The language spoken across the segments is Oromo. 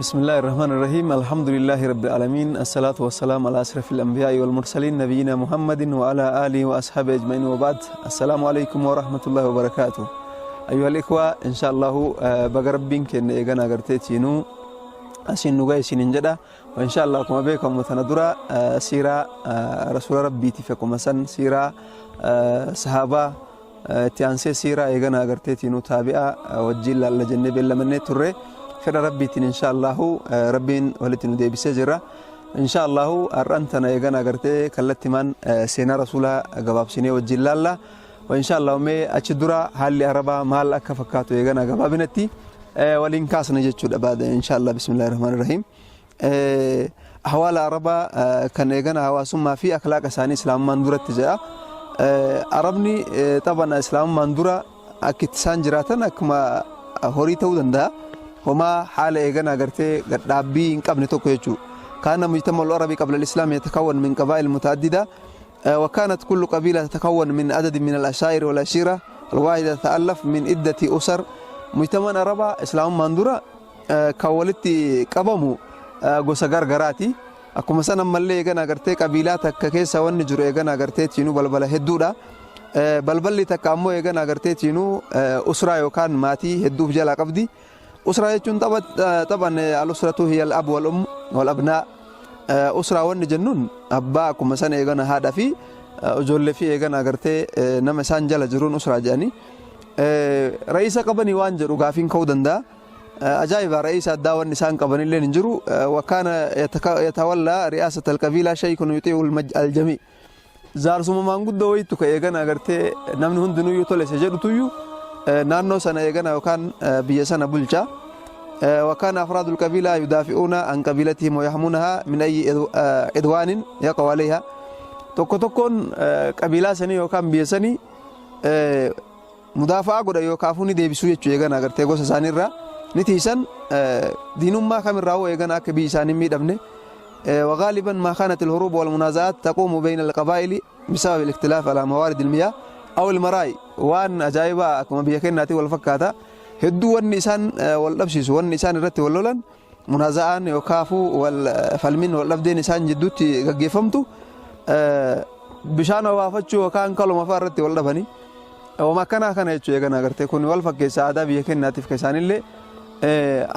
بسم الله الرحمن الرحيم، الحمد لله رب العالمين، الصلاة والسلام على أشرف الأنبياء والمرسلين، نبينا محمد وعلى آله وأصحابه أجمعين، وبعد، السلام عليكم ورحمة الله وبركاته. أيها الإخوة، إن شاء الله baga Rabbiin keenya eegana agarteetiinuu asiin nu ga'e isiniin jedha. إن شاء الله akkuma beekamu tana dura siiraa rasuula rabbiitiif, akkuma san siiraa sahaabaa, itti aansee siiraa eegana agarteetiinuu taabi'aa wajjiin laalla jennee beellamannee turre. Fedha rabbiitiin إن شاء الله rabbiin walitti nu deebisee jira. إن شاء الله har'an tana eegana agartee kallattimaan seenaa rasuulaa gabaabsinee wajjiin laalla. إن شاء الله mee achi dura haalli arabaa maal akka fakkaatu eegana gabaabinatti waliin kaasna jechuudha baada إن شاء الله. بسم الله الرحمن الرحيم. Hawaala arabaa kan eegana hawaasummaa fi akhlaaqa isaanii islaamummaan duratti jedha. Arabni taphana islaamummaan dura akka itti isaan jiraatan akkuma horii ta'uu danda'a. Homaa haala eegana agartee gadhaabbii hin qabne tokko jechuudha. كان مجتمع العربي قبل الإسلام يتكون من قبائل متعددة، وكانت كل قبيلة تتكون من عدد من العشائر، والعشيرة الواحدة تتألف من عدة أسر. مجتمع العرب islaamummaan dura kan walitti qabamu gosa gargaraati. Akkuma san ammallee eegana agartee qabiilaa takka keessa wanni jiru eegana agartee tiinuu balbala hedduudha. Balballi takka ammoo eegana agartee tiinuu usraa yookaan maatii hedduuf jalaa qabdi. Usraa jechuun taphan الأسرة هي الأب والأم والأبناء. Usraa wanni jennuun abbaa, akkuma san eegana haadha fi ijoollee fi eegana agartee nama isaan jala jiruun usraa jedhanii. Ra'iisa qabanii waan jedhu gaafiin ka'uu danda'a. Ajaa'iba, ra'iisa addaa wanni isaan qabanillee hin jiru. وكان يتولى رئاسة القبيلة شيخ يطيع الجميع. Jaarsuma maanguddoo wayitu ka eegana agartee namni hundinuyyuu tole isa jedhutuyyuu naannoo sana eegana yookaan biyya sana bulcha. وكان أفراد القبيلة يدافعون عن قبيلتهم ويحمونها من أي عدوان يقع عليها. Tokko tokkoon qabiilaa sanii yookaan biyya sanii mudaafaa godha yookaafuu ni deebisuu jechuu. Eegana agartee gosa isaaniirraa ni tiisan, diinummaa kamirraa hoo eegana akka biyyi isaanii miidhamne. وغالبا ما كانت الحروب والمنازعات تقوم بين القبائل بسبب الاختلاف على موارد المياه أو المراعي. Waan ajaa'ibaa, akkuma biyya keenyaatti wal fakkaata. Hedduu wanni isaan wal dhabsiisu, wanni isaan irratti wal lolan, munaaza'aan yookaafuu wal falmin, wal dhabdeen isaan jidduutti gaggeeffamtu bishaan obaafachuu yookaan kaluma fa'aa irratti wal dhabanii. Wama akkanaa kana jechuu. Eegana agartee kun wal fakkeessa aadaa biyya keenyaatiif ka isaanillee.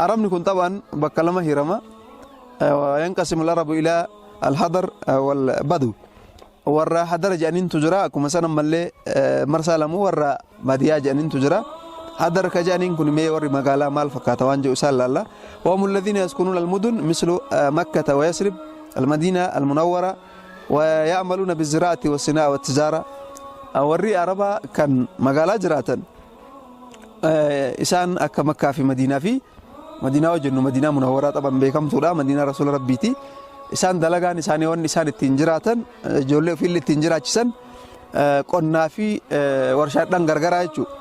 Arabni kun taphaan bakka lama hirama. ينقسم العرب إلى الحضر والبدو. Warra hadara jedhaniintu jira, akkuma san ammallee marsaa lamuu warra baadiyyaa jedhaniintu jira. Hadar ka jedhaniin kun mee warri magaalaa maal fakkaata waan jedhu isaan laalla. وهم الذين يسكنون المدن مثل مكة ويثرب، المدينة المنورة، ويعملون بالزراعة والصناعة والتجارة. Warri arabaa kan magaalaa jiraatan isaan akka Makkaa fi Madiinaa, fi Madiinaa hojjennu Madiinaa Munawwaraa taphan beekamtuudha, Madiinaa rasuula rabbiiti. Isaan dalagaan isaanii, wanni isaan ittiin jiraatan, ijoollee ofiillee ittiin jiraachisan qonnaa fi warshaadhaan gargaraa jechuudha.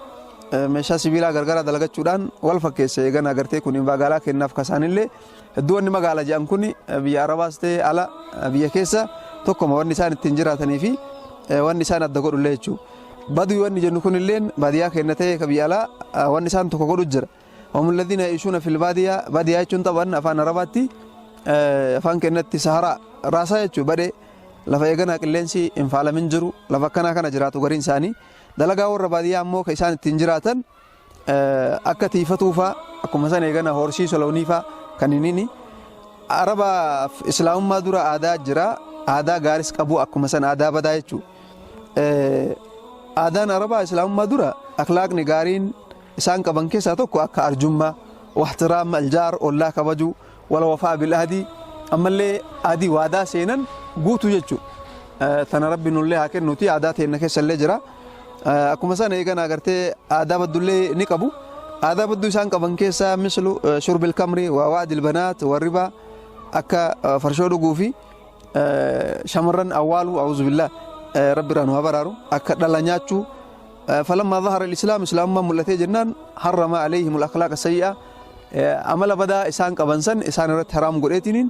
Meeshaa sibiilaa gargaraa dalagachuudhaan wal fakkeessa. Eegan agartee kun magaalaa kennaaf kasaanillee hedduu wanni magaalaa jedhan kun biyya Arabaas ta'e ala biyya keessa tokkoma, wanni isaan ittiin jiraatanii fi wanni isaan adda godhullee jechuudha. Baduu wanni jennu kunilleen baadiyyaa keenya ta'e ka biyya alaa wanni isaan tokko godhu jira. وهم الذين يعيشون في البادية. Baadiyyaa jechuun taphan afaan Arabaatti, afaan keenyatti saharaa raasaa jechuudha. Badee lafa eeganaa qilleensi hin faalamin jiru, lafa akkanaa kana jiraatu gariin isaanii. Dalagaa warra baadiyyaa ammoo kan isaan ittiin jiraatan akka tiifatuufaa, akkuma san eegana horsiisa looniifaa kan inni. Arabaaf islaamummaa dura aadaa jira, aadaa gaaris qabu, akkuma san aadaa badaa jechuudha. Aadaan arabaa islaamummaa dura akhlaaqni gaariin isaan qaban keessaa tokko akka arjummaa, واحترام الجار, ollaa kabajuu, والوفاء بالعهد, ammallee adii waadaa seenan guutuu jechuudha. Tana rabbi nullee haa kennuuti, aadaa teenna keessa illee jira. Akkuma sana eegan agartee aadaa baddullee ni qabu. Aadaa badduu isaan qaban keessaa مثل شرب الخمر ووأد البنات والربا, akka farshoo dhuguu fi shamarran awwaaluu, أعوذ بالله, rabbi irraa nu haa baraaru, akka dhala nyaachuu. فلما ظهر الإسلام, islaamummaa mul'atee jennaan, حرم عليهم الأخلاق السيئة, amala badaa isaan qaban san isaan irratti haraam godheetiniin,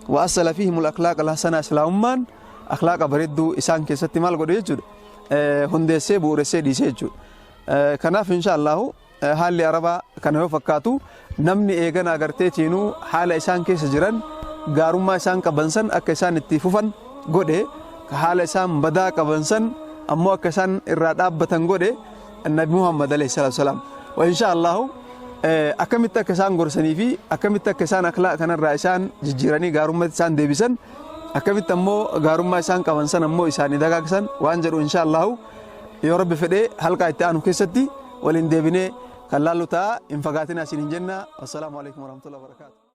وأصل فيهم الأخلاق الحسنة, islaamummaan akhlaaqa bareedduu isaan keessatti maal godhe jechuudha, hundeessee bu'uuressee dhiisee jechuudha. Kanaaf إن شاء الله Haalli Arabaa kana yoo fakkaatu, namni eegana agarteetiinuu haala isaan keessa jiran, gaarummaa isaan qaban san akka isaan itti fufan godhe, haala isaan badaa qaban san ammoo akka isaan irraa dhaabbatan godhe Nabi Muhammad alayhi salaatu wasalaam. Wa insha Allahu akkamitti akka isaan gorsanii fi akkamitti akka isaan akhlaa kanarraa isaan jijjiiranii gaarummaatti isaan deebisan, akkamitti ammoo gaarummaa isaan qaban san ammoo isaanii dagaagsan waan jedhu, insha Allahu yoo Rabbi fedhee halqaa itti aanu keessatti waliin deebinee kan laallu ta'a. Hin fagaatinaa isin hin jenna. Wassalaamu alaikum warahmatullahi wabarakatuh.